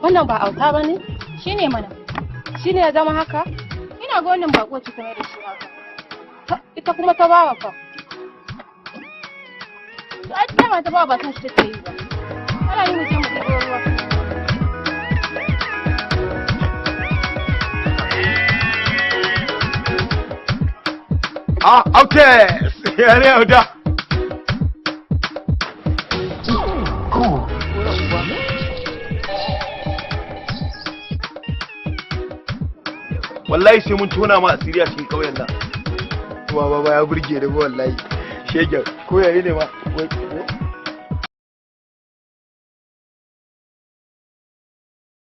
Wannan ba auta ba ne? Shi ne mana. Shi ne ya zama haka? Ina ga wannan bako ce ta mai da shi haka. Ita kuma ta bawa fa. To ai dama ta bawa ba san shi take yi ba. Ana yi mu je mu ɗebo ruwa. Ah, autes! Ya ne auta? Wallahi sai mun tona ma asiri a cikin ƙauyen nan. Wa baba ya burge ni ba wallahi. Shegen, ko yayi ne ma? Wai.